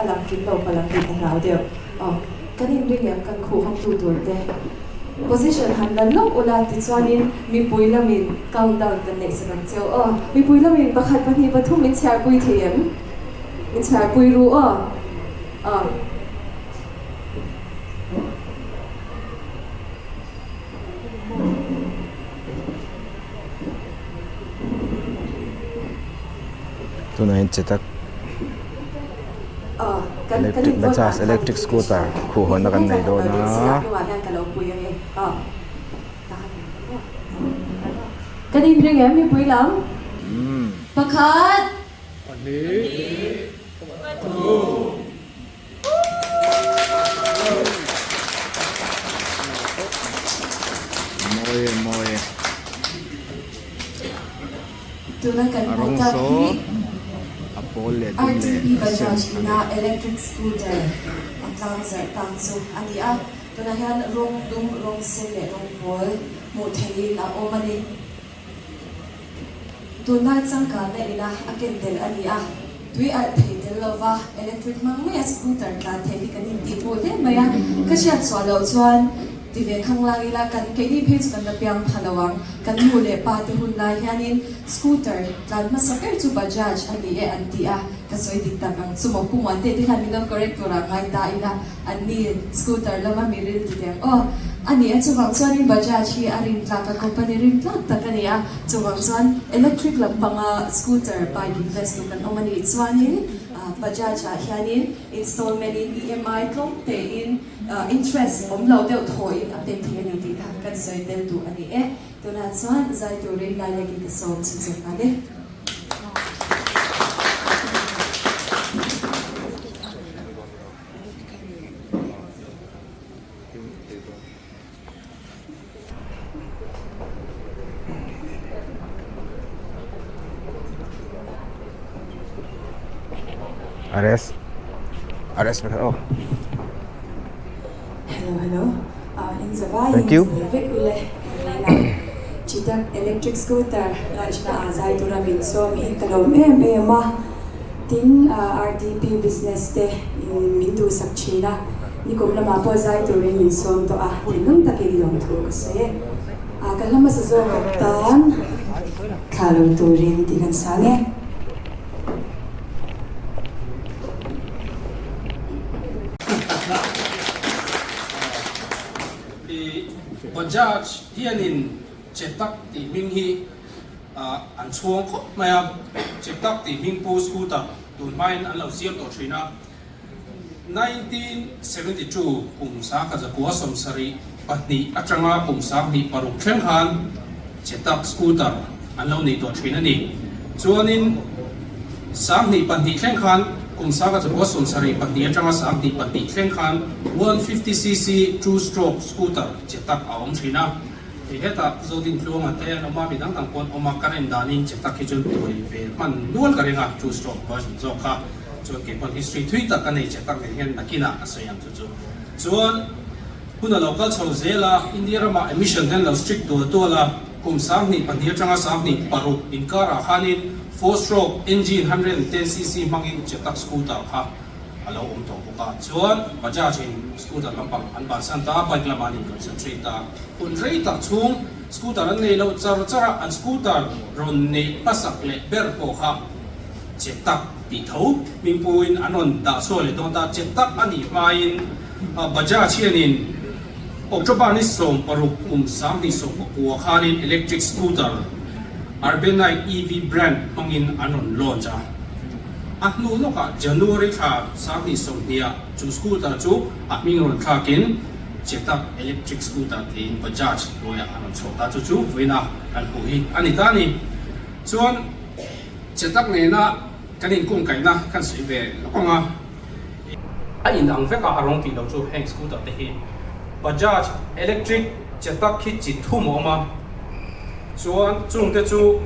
A lang kim lo palh ang tih ka hlau deuh. Aw, kan inring em kan khuh hawngtu tur te position han la lawk ula tichuanin mipui lamin countdown kan neih sak ang cheu aw. Mipui lamin pakhat pahnih pathum min chhiarpui thei em? Min chhiarpui ru aw. Aw. Tunah hian che tak electric bajaj electric scooter khuh hawnna kan nei dawn a. Kan inring em mipui lam? Pakhat. Pahnih. Pathum. Mawi e mawi e. Tuna kan A hmuh rawng tak saw hi a pawl leh dum leh RTP a sen Bajaj a ina ni. electric scooter a tlang zarh tak chu a ni a. Tunah hian rawng dum, rawng sen leh rawng pawl hmuh theihin a awm a ni. Tunlai changkanna ina a ken tel a ni a, tui alh thei tel lova electric hmang maia scooter tlan thei hi kan intih hmuh hle mai a, ka hriat chhuah loh chuan ti ve khang lang ila kan keini phei chu kan la piang pha lo ang, kan nu leh pa te hun lai hianin scooter tlan hmasa ber chu Bajaj a ni e an ti a, ka sawi dik tak ang chu maw Pu Muante te hian min lo correct tur ah ngai ta ila. An ni, scooter lama mi ril ti teng aw. A ni a, chuvang chuanin Bajaj hi a rin tlak a, company rin tlak tak a ni a. Chuvang chuan electric lampanga scooter bike invest duh kan awm a nih chuanin Bajaj ah hianin installment in EMI tlawm tein interest awm lo deuh thawhin a pek thei a ni tih kha kan sawi tel duh a ni e. Tunah chuan zai turin Lailaki ka sawm chhunzawm nghal e. Ares Ares vek aw. Hello hello in zavai Thank you. in vek ule Chetak electric scooter launch na ah zai tura min sawm hi ka lawm em em a. Tin, RDP business te in min duhsak thin a, nikum lamah pawh zai turin min sawm tawh a, thinlung takin lawmthu ka sawi e. Ka hla hmasa zawk atan thla lo turin tih kan sang e. I Bajaj hianin che tak tih hming hi An chhuang khawp mai a, Chetak tih hming pu scooter tun hmain an lo siam tawh thin a. 1972 kum sangkhat zakua sawmsarih pahnih atanga kum sanghnih paruk thleng khan Chetak scooter an lo nei tawh thin a ni. Chuanin sanghnih pahnih thleng khan kum sangkhat zakua sawmsarih pahnih atanga sanghnih pahnih thleng khan 150cc two stroke scooter Chetak a awm thin a. Hei hetah Zodin Tluanga te an awm a, mi dang dang pawh an awm a, ka rin danin che tak hi chuan tuai ve hman nual ka ring a, two stroke version zawk kha chuan kei pawn history thui tak ka nei che tak nen hian nakinah ka sawi ang chu chu. Chuan hun a lo kal chho zel a, India ramah emission hian lo strict tual tual a, kum 12 pahnih atanga 12 paruk inkarah khanin four stroke engine 110cc hmangin Chetak scooter kha a lo awm tawh bawk a, chuan Bajaj in scooter lampang an bansan ta a, bike lamah an in concentrate ta. Hun rei tak chhung scooter an nei loh char char a, an scooter rawn neih hmasak leh ber pawh kha che tak tih tho hmingpuiin an rawn dah chhuak leh dawn ta, che tak a nih hmain Bajaj hianin October ni 16 kum 2019 khanin electric scooter Urbanite EV brand hmangin an rawn launch a. A hnu lawkah January thla 2020 ah chu scooter chu a hming rawn thlakin Chetak electric scooter tiin Bajaj hnuaiah a rawn chhuak ta. Chu chu vawiina kan hmuh hi a ni ta a ni. Chuan Chetak nena kan inkungkaihna kan sawi ve lawk ang a. A inang vek a, a rawng tih loh chu heng scooter te hi Bajaj electric Chetak hi chi thum a awm a. Chuan chungte chu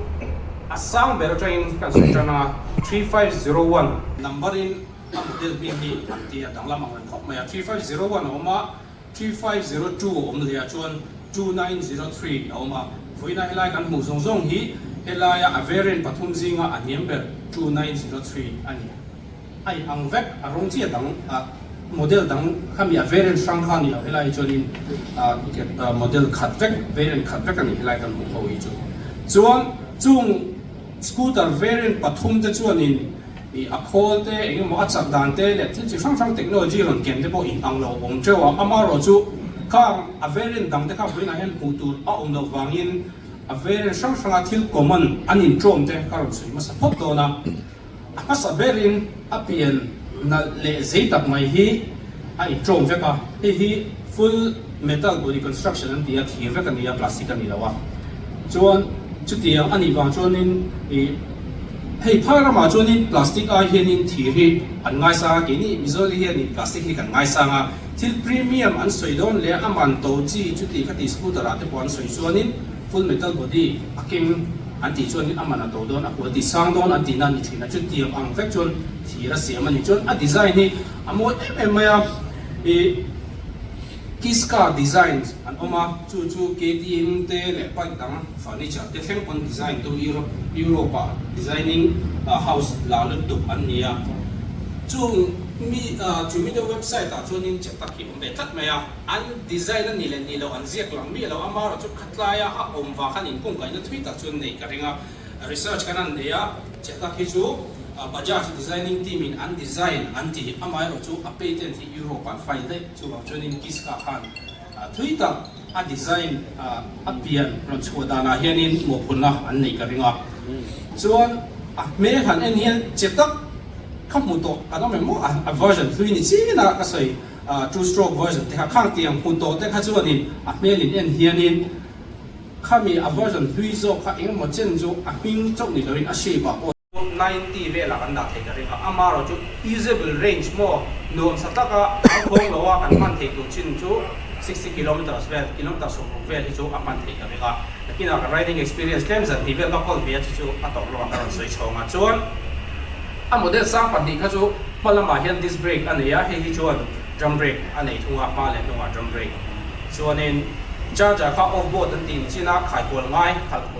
a sang ber atangin kan sawi tan a, 3501 number in a model hming hi an ti a, danglam ang reng khawp mai a, 3501 a awm a, 3502 a awm leh a, chuan 2903 a awm a, vawiina helai kan hmuh zawng zawng hi helaia a variant pathum zinga a hniam ber 2903 a ni. A in ang vek, a rawng chiah dang ah model dang khami a variant hrang kha a ni lo, helai hi chuanin ah model khat vek, variant khat vek a ni helai kan hmuh ho hi chu. Chuan chung scooter variant pathum te chuanin ih a khawl te eng emaw a chak dan te leh thil chi hrang hrang technology rawn ken te pawh in ang lo awm teuh a, amaherawhchu khang a variant dang te kha vawiinah hian hmuh tur a awm loh vangin a variant hrang hranga thil common an inṭawm te ka rawn sawi hmasa phawt dawn a. A hmasa berin a pian nalh leh zei tak mai hi a inṭawm vek a, hei hi full metal body construction an ti a, thir vek a ni a, plastic a ni lo a. Chuan chutiang a nih vang chuanin ih hei phai ramah chuanin plastic ai hianin thir hi an ngaisang a, keini Mizo te hianin plastic hi kan ngaisang a, thil premium an sawi dawn leh a man to chi chuti khati scooter ah te pawh an sawi chuanin full metal body a keng An tih chuan a man a to dawn, a kual ti sang dawn an tihna a ni thin a, chutiang ang vek chuan thir a siam a ni. Chuan a design hi a mawi em em mai a, ih Kiska design an awm a, chu chu KTM te leh bike dang furniture te thleng pawn design tu Europe Europe ah designing house la lutuk an ni a. Chung mi chu mite website ah chuanin che tak hi awm ve tlat mai a, an design a ni leh ni lo an ziak lang miah lo, amaherawhchu Tlaia a awm vang khan inkungkaihna thui tak chu an nei ka ring a, research kan han nei a, Chetak hi chu Bajaj designing team in an design an ti, amaherawhchu a patent hi Europe ah an file daih, chuvang chuanin Kiska khan thui tak a design a pian rawn chhuah danah hianin mawhphurhna an nei ka ring a, chuan a hmel han en hian Chetak kha hmu tawh kan awm em maw, a version hlui ni chin a ka sawi. Two stroke version te kha khang tiang hmu tawh te kha chuanin a hmel in en hianin khami a version hlui zawk kha engemaw chen chu a hming chauh ni loin a shape ah pawh 90 velah kan dah thei ka ring a, amaherawh chu usable range maw nuamsa taka hlauthawng loa kan hman theih tur chin chu 60 kilometres vel, kilometer 60 vel hi chu a hman theih ka ring a, nakinah ka riding experience tlem zan tih vel ka kawl ve a chu chu a tawp lamah ka rawn sawi chhawng a, chuan a model sang pahnih kha chu Hma lamah hian disc brake a nei a, hei hi chuan drum brake a nei thung a, hma leh hnungah drum brake. Chuanin charger kha off board an tih ni chin a, khaikual ngai,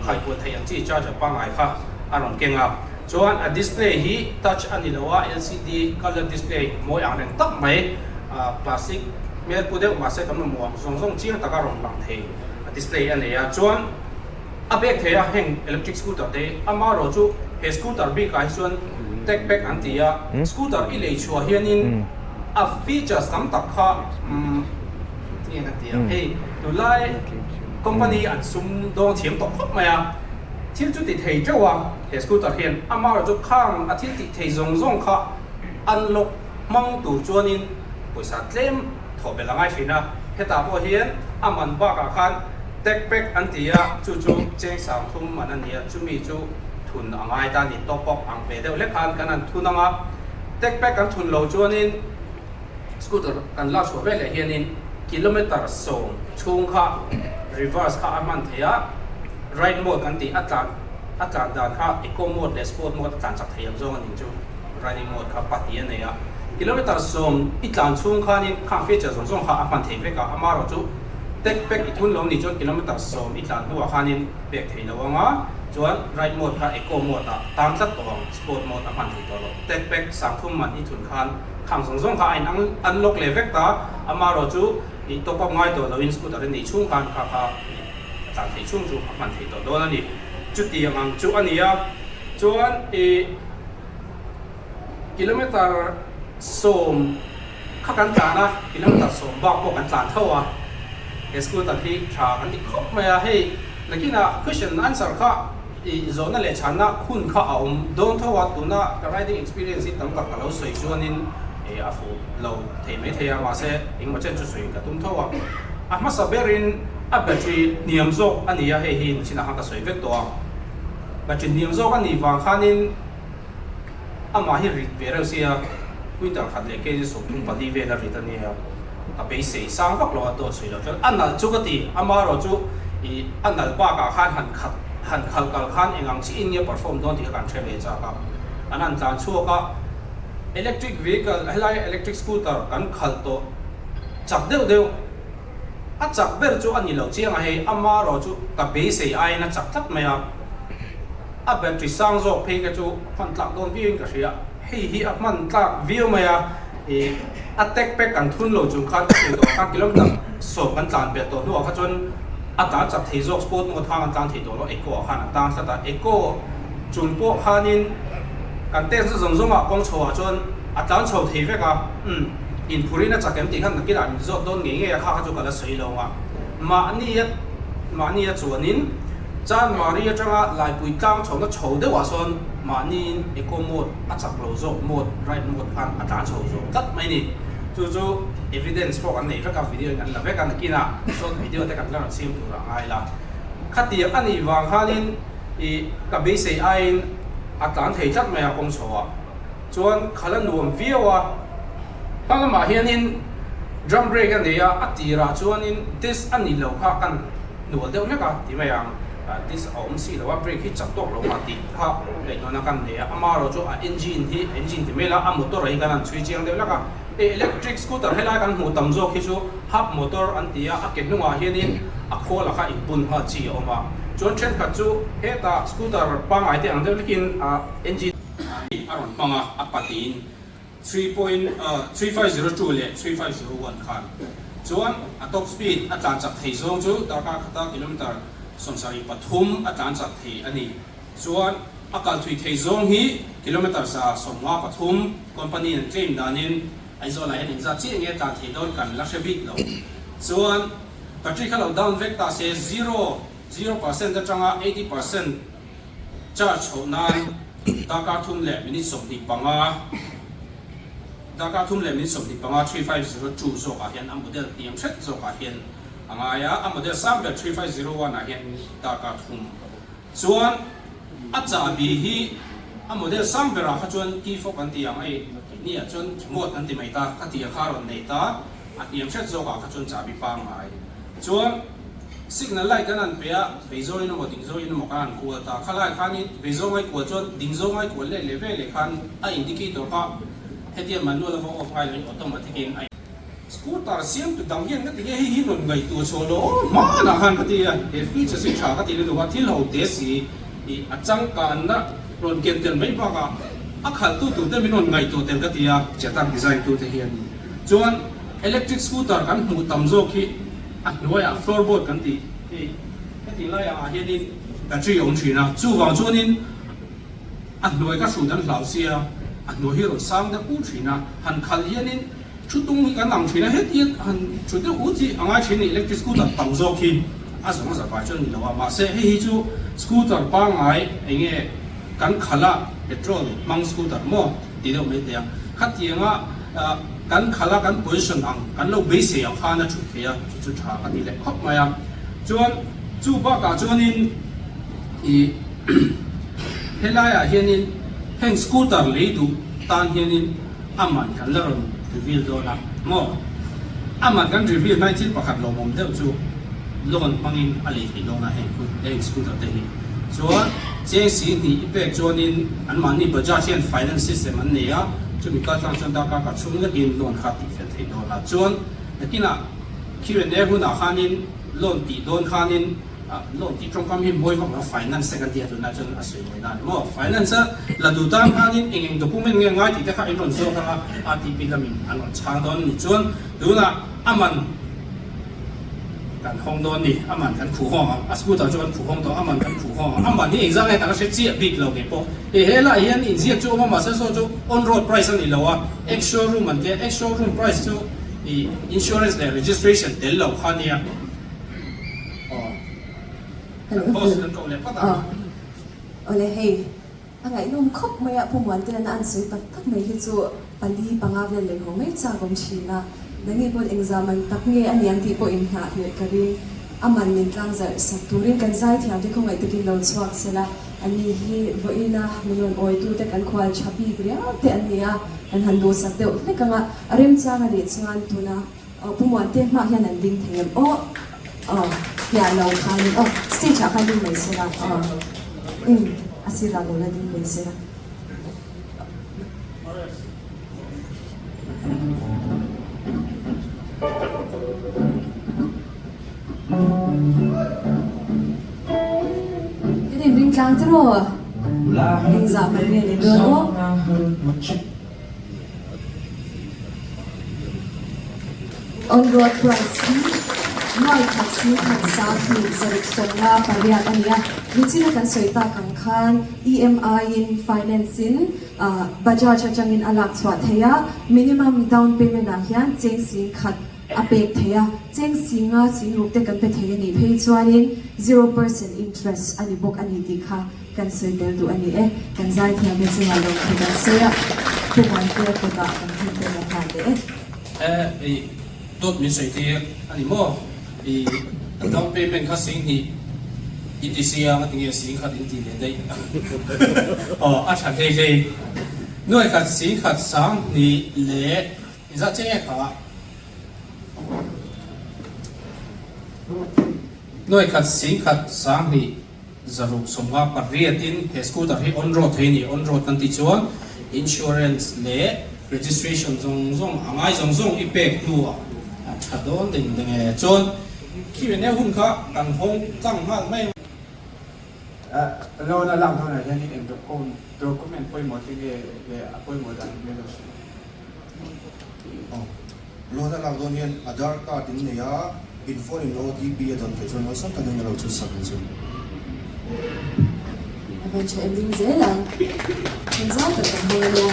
khaikual theih ang chi charger pangngai kha a rawn keng a. Chuan a display hi touch a ni lo a, LCD colour display mawi ang reng tak mai, classic hmel pu deuh mahse kan mamawh ang zawng zawng chiang taka rawn lang thei a display a nei a. Chuan A bek thei a, heng electric scooter te hi amaherawh chu he scooter bikah hi chuan tech pack an ti a, scooter i lei chhuah hianin a features tam tak kha tinge ka ti ang hei tunlai company an sum dawng thiam tawh khawp mai a, thil chu ti thei teuh a he scooter hian amaherawh chu khang a thil tih thei zawng zawng kha unlock hmang tur chuanin pawisa tlem thawh belh a ngai thin a, hetah pawh hian a man bakah khan Tech pack an ti a, chu chu cheng 30 man a ni a, chumi chu thun a ngai ta a ni, top up ang ve deuh hlek khan kan han thun ang a, tech pack kan thun lo chuanin scooter kan lak chhuah veleh hianin kilometer 10 chhung kha reverse kha a hman thei a, ride mode kan tih a tlan a tlan dan kha eco mode leh sport mode a tlan chak thei ang zawng a ni chu riding mode kha pahnih a nei a, kilometer 10 i tlan chhung khanin khang feature zawng zawng kha a hman thei vek a, amaherawhchu Tech pack i thun lo nih chuan kilometer 10 i tlan hnuah khanin pek thei lo ang a, chuan ride mode kha eco mode ah tang tlat tawh ang, sport mode a hman thei tawh lo. Tech pack 30 man i thun khan khang zawng zawng kha a in unlock leh vek ta, amaherawh chu i top up ngai tawh loin scooter i neih chhung khan kha kha i a tlan theih chhung chu a hman thei tawh dawn a ni. Chutiang ang chu a ni a, chuan i kilometer 10. Kha kan tlan a, kilometer 10 bak pawh kan tlan tho a, he scooter hi tha kan ti khawp mai a, hei nakinah question and answer kha i zawhna leh chhanna hun kha a awm dawn tho a, tuna ka riding experience hi tam tak ka lo sawi chuanin a fuh lo thei mai thei a, mahse engemaw chen chu sawi ka tum tho a, a hmasa berin a battery hniam zawk a ni a, hei hi nichinah khan ka sawi vek tawh a, battery hniam zawk a nih vang khanin. Amah hi rit ve reuh sia, quintal khat leh kg 34 vel a rit a nia, ka beisei sang vak lo a dawt sawi lo chuan a nalh chu ka ti, amaherawh chu ih a nalh bakah khan han khat han khalh kal khan eng ang chiah in nge perform dawn tih kha kan hre ve chak a, an han tlan chhuak a, electric vehicle helai electric scooter kan khalh tawh chak deuh deuh a chak ber chu a ni lo chiang a hei, amaherawh chu ka beisei aiin a chak tlat mai a. A battery sang zawk phei kha chu hman tlak dawn viauin ka hria. Hei hi a hman tlak viau mai a, ih a tag pack kan thun lo chung khan ka sawi tawh kha kilometer sawm kan tlan belh tawh hnuah kha chuan a tlan chak thei zawk sport mode khan kan tlan thei tawh lo eco ah khan a tang tlat a, eco chung pawh khanin kan test na zawng zawngah kawng chho ah chuan a tlan chho thei vek a, umm inphurin a chak em tih khan nakinah min zawt dawn ngei ngei a kha kha chu ka la sawi lo ang a, mahni a mahni a chuanin Chanmari atanga Laipui tlang chhohna chho deuhah sawn mahniin eco mode a chak lo zawk mode, ride mode khan a tlan chho zawk tlat mai ni. Chu chu evidence pawh kan nei vek a, video in kan la vek a, nakinah short video te kan la rawn siam tur a ngai la. Khatiang a nih vang khanin ih ka beisei aiin a tlan thei tlat mai a kawng chho ah chuan khalh a nuam viau a. Hma lamah hianin drum brake a nei a, a tirah chuanin disc a ni lo kha kan hnual deuh hlek a ti mai ang, disc a awm si lo a, brake hi chak tawk lo a tih kha ngaihtuahna kan nei a, amaherawh chu a engine hi engine ti mai la a motor ah hi kan han chhui chiang deuh hlek a, hei electric scooter helai kan hmuh tam zawk hi chu hub motor an ti a, a ke hnungah hianin a khawl ah kha inbun nghal chi a awm a, chuan thenkhat chu hetah scooter pangngai te ang deuh hlekin a engine a rawn hmang a, a patiin. 3.3502 leh 3501 khan chuan a top speed a tlan chak thei zawng chu darkar khata kilometer 73 a tlan chak thei a ni. Chuan a kal thui thei zawng hi kilometer 153 company an claim danin Aizawl ah hian engzat chiah nge tlan thei dawn kan la hre bik lo. Chuan battery kha lo down vek ta se zero, 0% atanga 80% Charge chhoh nan darkar thum leh minute 25, darkar thum leh minute 25 3502 zawkah hian a model hniam hret zawkah hian a ngai a, a model sang ber 3501 ah hian darkar thum chuan a chahbi hi a model sang berah kha chuan key fob an ti ang hei ni ah chuan remote an ti mai ta, khatiang kha a rawn nei ta. A hniam hret zawkah kha chuan chahbi pangngai chuan signal light an han pe a, vei zawngin emaw ding zawngin emaw khan an kual ta. Khalai khanin vei zawngai kual chuan ding zawngai kual leh leh ve leh khan a indicator kha hetia manual a va off ngai loin automatic in a Scooter siamtu dang hian ka ti nge hei hi rawn ngaihtuah chhuah lo aw hmanah khan ka ti a, he features hi tha ka ti lutuk a, thil ho te si ih a changkanna rawn ken tel mai bakah a khalhtu tur te min rawn ngaihtuah tel ka ti a, Chetak design tute hian. Chuan electric scooter kan hmuh tam zawk hi a hnuaiah floor board kan tih hei heti lai angah hianin battery a awm thin a, chuvang chuanin a hnuai ka hrut an hlau sia a hnuai hi a rawn sang deuh ut thin a, han khalh hianin thu tung hi kan ang thin a, heti han thu deuh ut hi a ngai thin a ni electric scooter tam zawk hi a zawng a zavai chuan ni lo a, mahse hei hi chu scooter pangngai eng nge kan khalh a petrol hmang scooter maw. Ti deuh mai thei a. Khatianga kan khalh a, kan position ang, kan lo beisei ang khan a thut thei a, chu chu tha ka ti leh khawp mai a. Chuan chu bakah chuanin ih helaiah hianin heng scooter lei duh tan hianin a man kan la rawn reveal dawn a maw? A man kan reveal hmain thil pakhat lawmawm deuh chu loan hmangin a lei thei dawn a heng heng scooter te hi. Chuan cheng si hnih i pek chuanin anmahni Bajaj hian finance system an nei a, chumi kaltlang chuan darkar khat chhung lekin loan kha tih fel theih dawn a. Chuan nakinah Q&A hunah khanin loan tih dawn khanin loan tih tawngkam hi mawi vak lo finance te kan ti a tunah chuan a sawi mawi nan maw. Finance a la duh tan khanin eng eng document nge ngai tih te kha in rawn zawk anga RTP lamin an rawn chhang dawn a ni. Chuan tunah a man Kan hawng dawn ni, a man kan khuh hawng ang, a scooter chu kan khuh hawng tawh, a man kan khuh hawng ang, a man hi engzah nge kan la hre chiah bik lo kei pawh. Hei he lai hian inziak chu awm a mahse saw chu on road price a ni lo a, ex showroom an tia, ex showroom price chu ih insurance leh registration tel lo kha nia. Aw kan host kan koh leh phawt ang. Awle hei. A ngaihnawm khawp mai a, Pu Muantean a an sawi tak tak mai hi chu pali panga vel lei haw mai chak awm thin a, nangni pawn engzah man tak nge a niang tih pawh inhnah hleh ka ring. A man min tlang zarh sak turin kan zaithiam te khawngaih takin lo chhuak se la, ani hi vawiina min rawn awitute kan khual tha bik riau te an ni a, kan han duhsak deuh hlek ang a, a remchang a nih chuan tuna Aw Pu Muante hmah hian an ding thei em aw aw piah lo khanin aw stage ah khan ding mai se la aw um a sirah lo la ding mai se la. Kan inring tlang tiraw engzah man nge ni dawn aw. On road price hi nuai khat 10 sang 2 6 50 8 a ni a, nichina kan sawi tak ang khan EMI in finance in Bajaj atangin a lak chhuah theih a, minimum down payment ah hian cheng 10,000 a pek theih a, cheng 5 5,000 te kan pe thei a nih phei chuanin 0% interest a ni bawk a ni tih kha kan sawi tel duh a ni e. Kan zaithiam te chungah lawm thu kan sawi a, Pu Muantea kutah kan hun te la nghal leh e. E, i dawt min sawi tir a ni maw? I down payment kha 20,000 in ti sia, nga tinge 10,000 in ti leh daih? Aw, a tha hlei hlei. Nuai khat 10,000 20 leh inzah che nge kha? Nuai khat 10,000 20 658 in he scooter hi on road thei a ni. On road kan tih chuan insurance leh registration zawng zawng a ngai zawng zawng i pek hnuah a tha dawn ding ding e. Chuan khi eng hun kha kan hawng tlang nghal mai ang. Loan a lak dawnah hianin eng document pawimawh te nge leh a pawimawh dan nge lo hrilh? Loan a lak dawn hian Aadhaar card in nei a, in phone in OTP a dawn theih chuan awlsam takin a lo chhut sak ang chu. A van tha em ding zel ang. Kan zau tak kan hmang ania.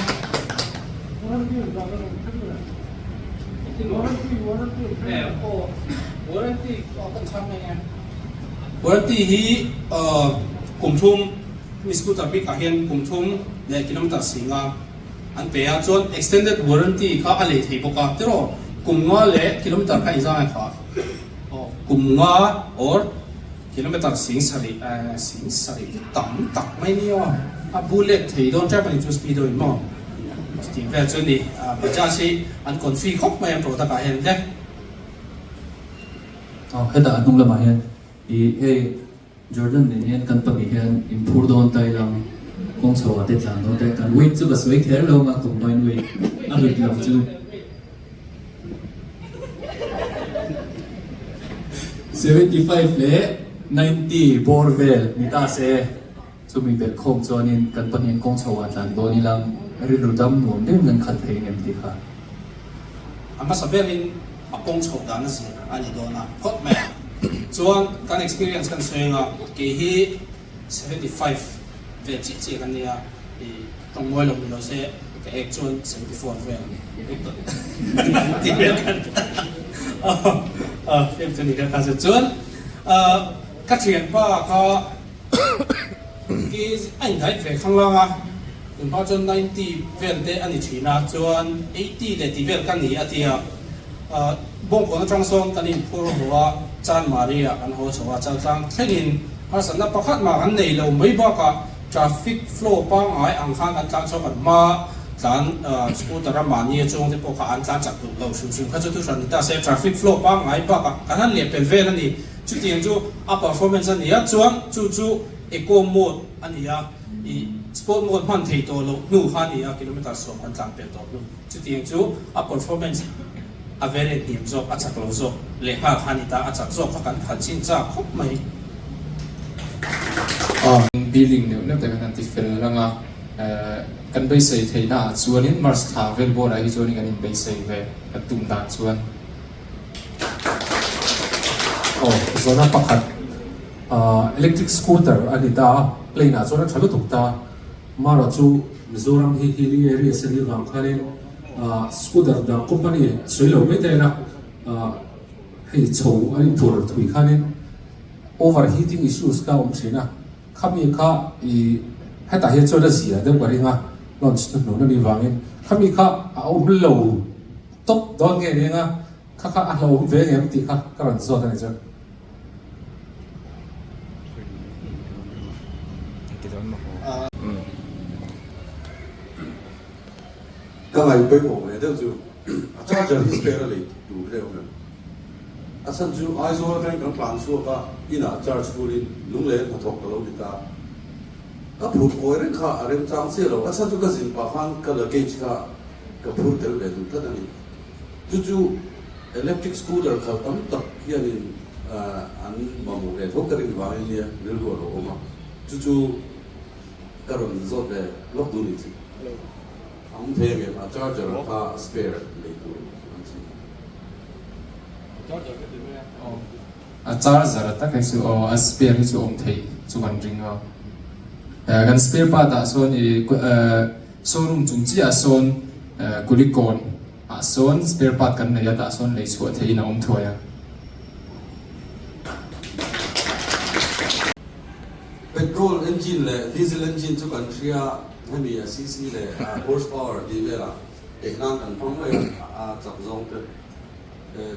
Warranty hi kum thum mi scooter bikah hian kum thum leh kilometer 5 An pe a, chuan extended warranty kha a lei thei bawk a, tiraw? Kum nga leh kilometer kha inzang a kha. Aw, kum nga or kilometer 70 eh 70 hi tam tak mai nia, a bu let thei dawn tep a ni chu speedo in maw? Chutih vel chu ni, Bajaj hi an confi khawp mai an product ah hian le. Aw, hetah a hnung lamah hian i hei. Jordan nen hian kan pahnih hian inphur dawn ta ila kawng chho ah te tlan dawn te kan weight chu ka sawi kher lo ang a combine weight a rit lam chu 75 leh 90 bawr vel ni ta se chumi belh khawm chuanin kan pahnih kawng chho ah tlan dawn ila rilru dam nuam deuhin kan khalh thei ang em tih kha. A hmasa berin a kawng chhoh dan a zir a ni dawn a phawt mai a. Chuan kan experience kan sawi anga kei hi 75 vel chiah chiah kan nia i tawng mawi lo ni lo se ka ek chuan 74 vel ti vel kan film chu ni kha kha chuan ka thianpa kha Ki a indaih ve khanglang a, tunhma chuan 90 vel te a ni thin a, chuan 80 leh tih vel ka ni a ti a. Bawngkawn atang sawn kan inphur haw a, Chanmari ah kan haw chho a, Chaltlang thlengin harsatna pakhat mah kan nei lo mai bakah traffic flow pangngai ang khan kan tlan chhuak an hma tlan scooter a mahni a chuang te pawh kha an tlan chak duh lo hrim hrim kha chu thuhran ni ta se traffic flow pangngai bakah kan han lehpel vel a ni. Chutiang chu a performance a ni a, chuan chu chu eco mode a ni a, ih sport mode hman thei tawh loh hnu kha a ni a, kilometer 10 kan tlan pel tawh hnu. Chutiang chu a performance a variant hniam zawk, a chak lo zawk leh nghal kha a ni ta, a chak zawk kha kan khalh chin chak khawp mai. Building neuh neuh te kan han ti fel lang a, kan beisei theihna ah chuanin March thla vel bawrah hi chuanin kan inbeisei ve kan tum dan chuan. Aw zawhna pakhat electric scooter a ni ta a, plane ah chuan a tha lutuk ta, marawh chu Mizoram hi hilly area a ni vang khanin scooter dang company sawi lo mai ta ila hei chho a inphur thui khanin over heating issues kha a awm thin a, khami kha ih hetah hian chuan a zia deuh ka ring a launch hnuhnun a nih vangin khami kha a awm lo. Top dawn nge ning a, kha kha a hlauhawm ve ngem tih kha ka rawn zawt a ni chu. Ka ngaih pawimawh ve deuh chu a charger hi spare a lei tur hle awm em? A chhan chu Aizawl atangin kan tlan chhuak a, inah charge full in lunglen hnathawk ka lo ni ta. Ka phur kawi reng kha a remchang chiah lo, a chhan chu ka zin pah khan ka luggage kha Ka phur tel ve duh tlat a ni. Chu chu electric scooter khalh tam tak hianin an mamawh ve tho ka rin vangin nia rilru a lo awm a. Chu chu ka rawn zawt ve lawk duh ni chu. A awm thei angem? A charger kha spare lei tur an chi. A charger tak hi chu aw a spare hi chu awm thei chu kan ring a. Kan spare part ah sawn i showroom chung chiah ah sawn Kulikawn ah sawn spare part kan nei a tah sawn lei chhuah theihin a awm thuai a. Petrol engine leh diesel engine chu kan hria hemi a cc leh horse power tih velah teh nan kan hmang mai a, a chak zawng te.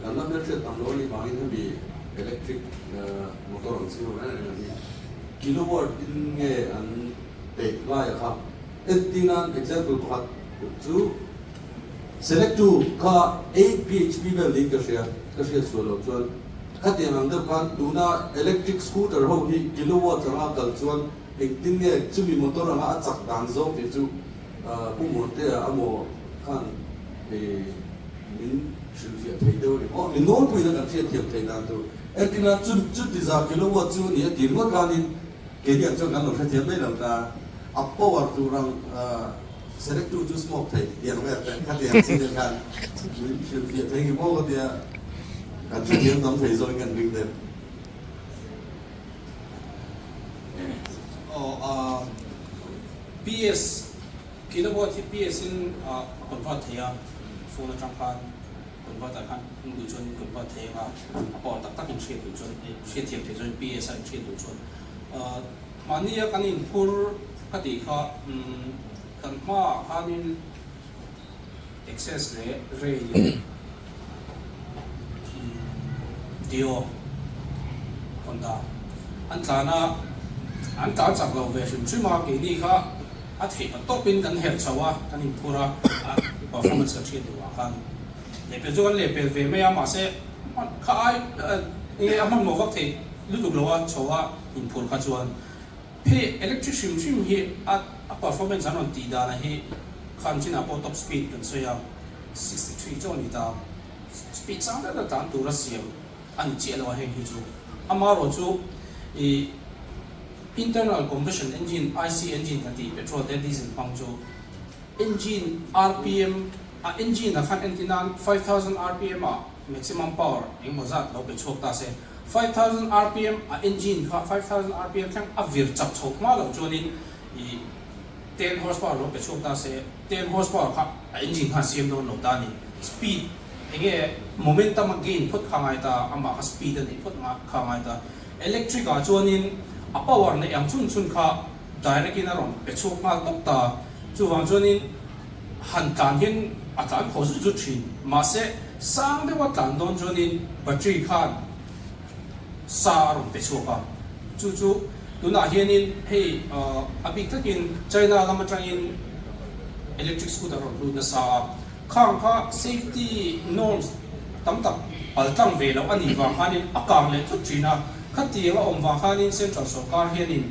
Kan la hmelhriat tam lo a nih vangin hemi electric motor ang chi ho reng reng ang hi kilowatt in nge an peih lai a kha entir nan example pakhat chu select tu kha 8 bhp vel niin ka hria ka hriat sual loh chuan khatiang ang deuh khan tuna electric scooter ho hi kilowatt anga kal chuan engtin nge chumi motor anga a chak dan zawk tih chu Pu Muantea amaw khan min hrilhfiah thei deuh a ni maw? Min nawlpuina kan hriatthiam theih dan tur entirna chu chuti za kilowatt chu a ni a ti ringawt khanin keini ang chuan kan lo hrethiam mai lo ta. A power tur ang select tu chu smoke thei tiang vel te khatiang chi te khan min hrilhfiah thei nge maw ka tia kan hrethiam tam thei zawkin kan ring deuh. Aw a PS Kilowatt hi PS in a convert thei a, phone atang khan convert ah khan in duh chuan in convert thei anga, a power tak tak in hriat duh chuan hriat thiam thei chuan PS a in hriat duh chuan mahni a kan inphur ka tih kha kan hmaah khanin Access leh Ray leh Dio Honda an tlan a, an tlan chak lo ve hrim hrim a, keini kha a theih pa tawpin kan herh chho a, kan inphur a, a performance kan hriat duh ah khan lehpel chu kan lehpel ve mai a, mahse kha ai enge a hmanhmawh vak theih lutuk lo a chho a inphur kha chuan. Hei electric hrim hrim hi a a performance an rawn tih dan a hi khan chinah pawh top speed kan sawi a, 63 chaw a ni ta. Speed sang deuh deuh tlan tura siam a ni chiah lo a heng hi chu. Amaherawhchu ih internal combustion engine, IC engine kan tih petrol te diesel hmang chu engine rpm a engine ah khan entir nan 5000 rpm ah maximum power engemaw zat lo pe chhuak ta se. 5000 rpm a engine kha 5000 rpm thleng a vir chak chho hma loh chuanin ih ten horsepower lo pe chhuak ta se ten horsepower kha a engine khan siam dawn lo ta a ni. Speed enge momentum a gain phawt kha ngai ta amah kha speed a neih phawt kha ngai ta. Electric ah chuanin a power neih ang chhun chhun kha direct in a rawn pe chhuak nghal tawp ta. Chuvang chuanin han tlan hian a tlan khawh zut zut thin. Mahse, sang deuha tlan dawn chuanin battery khan sa a rawn pe chhuak a. Chu chu tunah hianin hei a bik takin China lam atangin electric scooter a rawn lut nasa a. Khang kha safety norms tam tak pal tlang ve loh a nih vang khanin a kang leh thut thin a. Khatiang a awm vang khanin central sorkar hianin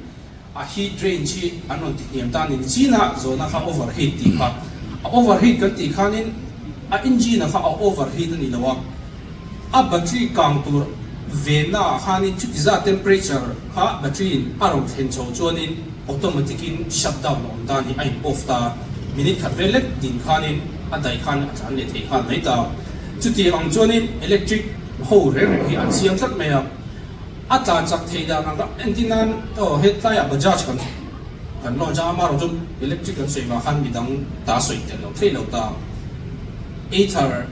A heat range hi an rawn ti hniam ta ni chinah zawhna kha over heat tih kha a over heat kan tih khanin a engine a kha a over heat a ni lo a, a battery kang tur venna ah khanin chuti zat temperature kha battery in a rawn thlen chho chuanin automatic in shut down a awm ta ni a in off ta minute khat vel lek din khanin a daih khan a tlan leh thei nghal mai ta chutiang ang chuanin electric ho reng reng hi an siam tlat mai a. A tlan chak theih dan ang entir nan aw hetlaiah Bajaj kan kan launch a, amaherawh chu electric kan sawi vang khan midang ta sawi tel lo thei lo ta. Ather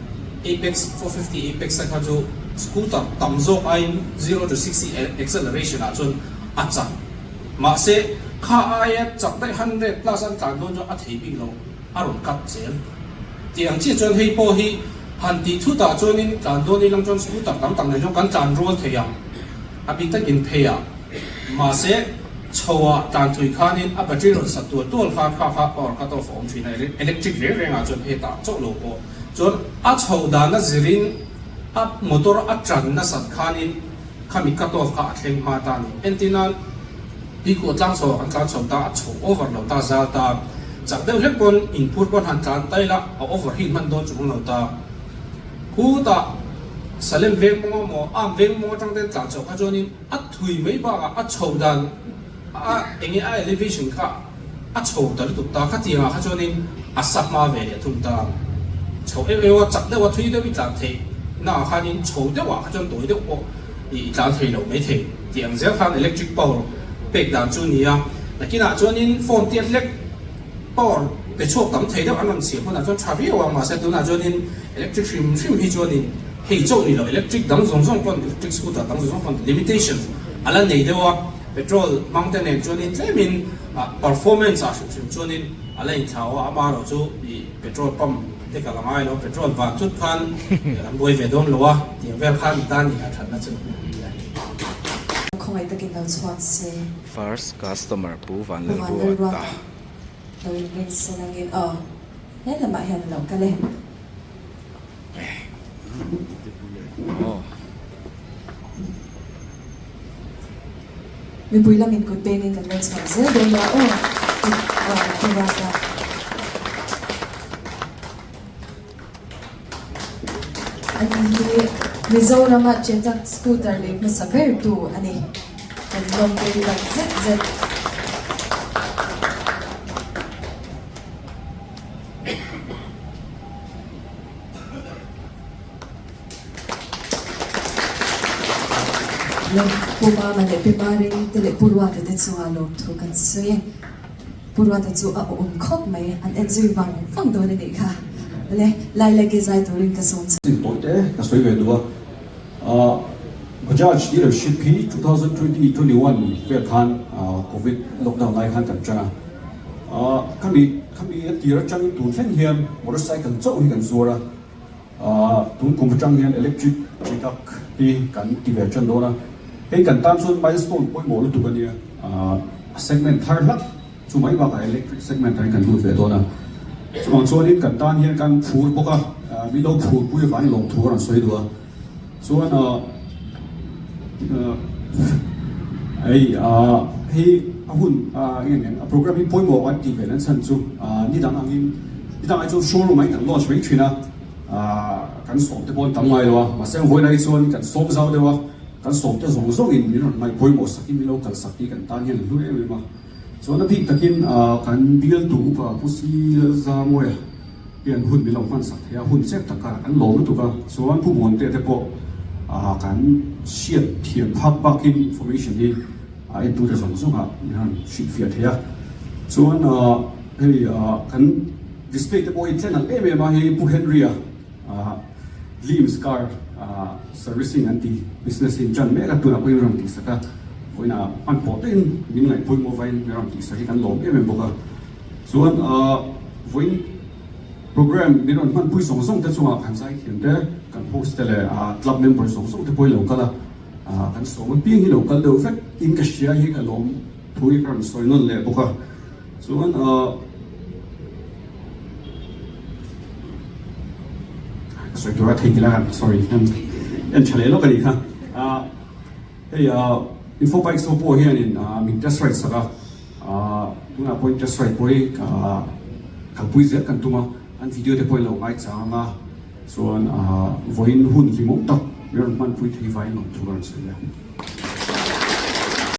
Apex 450 Apex a kha chu scooter tam zawk aiin zero to 60 acceleration ah chuan a chak. Mahse kha aia chak daih 100 plus an tlan dawn chuan a thei bik lo. a rawn cut zel. Tih ang chiah chuan hei pawh hi han tih thut ah chuanin tlan dawn ilang chuan scooter tam tak nen chuan kan tlan rual thei ang a bik takin phei ah. Mahse chho ah tlan thui khanin a battery rawn sat tual tual khan kha kha power cut off a awm thin a electric reng reng ah chuan hetah chauh lo pawh chuan a chho dan a zirin a motor a tan nasat khanin khami cut off kha a thleng hma ta a ni. Entir nan. Tuikhuah tlang chho ah kan tlan chho ta, a chho over lo ta, zal ta. Chak deuh hlek pawn inphur pawn han tlan ta ila, a over hi hman dawn chung lo ta. Khutah Salem veng mawng a maw, Am veng mawng atang ten tlan chho kha chuanin a thui mai bakah a chho dan a enge a elevation kha. A chho ta lutuk ta, khatiangah kha chuanin a sa hma ve leh thung ta. Chho euh euh a, chak deuh a, thui deuh i tlan theih naah khanin chho deuhah kha chuan tawi deuh pawh i tlan thei lo mai thei tih ang zel khan electric power pek dan chu a ni a. Nakinah chuanin phone tiat lek power pe chhuak tam thei deuh an rawn siam hunah chuan tha viau a, mahse tunah chuanin electric hrim hrim hi chuanin hei chauh ni lo electric dang zawng zawng pawn electric scooter dang zawng zawng pawn limitation a la nei deuh a, petrol hmang te nen chuanin tlemin performance ah hrim hrim chuanin a la inthlau a, amaherawh chu ih petrol pump te ka la ngai lo, petrol van thut khan kan buai ve dawn lo a, tiang vel khan i tan nih a thatna chu a ni a. Khawngaih takin lo chhuak se. First customer Pu Pu Vanlalruata Vanlalruata. lo inring se langin aw he lamah hian a lo kal e. Mipui lamin kut bengin kan lo chhuah zel dawn a aw Pu Ruata. Ani hi Mizorama Chetak scooter lei hmasa ber tu a ni. Kan lawmpui tak zet zet. Pu Mama leh Pi Marin te leh Pu Ruata te chungah lawmthu kan sawi e. Pu Ruata chu a awm khawp mai, an en zui vang vang dawn a nih kha. Le, Lailaki zai turin ka sawm che. Sin tawih te ka sawi ve duh a, Bajaj dealership hi 2020, 21 vel khan Covid lockdown lai khan kan tan a, Khami khami a tir atangin tun thleng hian motorcycle chauh hi kan zuar a, tun kum atang hian electric Chetak hi kan ti ve tan dawn a, hei kan tan chuan milestone pawimawh lutuk a nia, segment thar hlak chu mai bakah electric segment ah hian kan lut ve dawn a, chuvang chuanin kan tan hian kan phur bawk a, min lo phur pui avangin lawmthu a rawn sawi duh a. Chuan hei hei a hun eng eng a program hi pawimawh an tih ve nan chhan chu ni dang angin ni dang ai chuan showroom ah hian kan launch mai thin a kan sawm te pawh an tam ngai lo a mahse vawiin ai chuan kan sawm zau deuh a kan sawm te zawng zawng in min rawn ngaih pawimawh sak in min lo kal sak tih kan tan hian a hlu em em a chuan a bik takin kan bialtu upa Pu Silzamawia Hian hun min lo hman sak thei a, hun chep tak karah kan lawm lutuk a, chuan Pu Muante te pawh kan hriat thiam phak bakin information hi a entute zawng zawngah min han hrilhfiah thei a, chuan hei kan display te pawh hi tlen ang em em a, hei Pu Henry-a Glims car servicing an ti business hi intan mek a, tunah pawhin rawn tihsak a, vawiinah hmanpawh deuhin min ngaihpawimawh vain min rawn tihsak hi kan lawm em em bawk a. Chuan vawiin program min rawn hmanpui zawng zawng te chungah kan zaithiam te, kan host te leh club member zawng zawng te pawhin lo kal a, kan sawm apiang hi lo kal deuh vek in ka hria hi ka lawm thu hi ka rawn sawi nawn leh bawk a. Chuan ka sawi tur a thei ngilh a, sorry en tha leh lawk a nih kha. Hei info bikes ho pawh hianin min test ride sak a. Tunah pawhin test ride pawh hi kalpui zel kan tum a, an video te pawhin lo ngaichang ang a, chuan vawiin hun hlimawm tak min rawn hmanpui thei vaiin lawmthu ka rawn sawi a.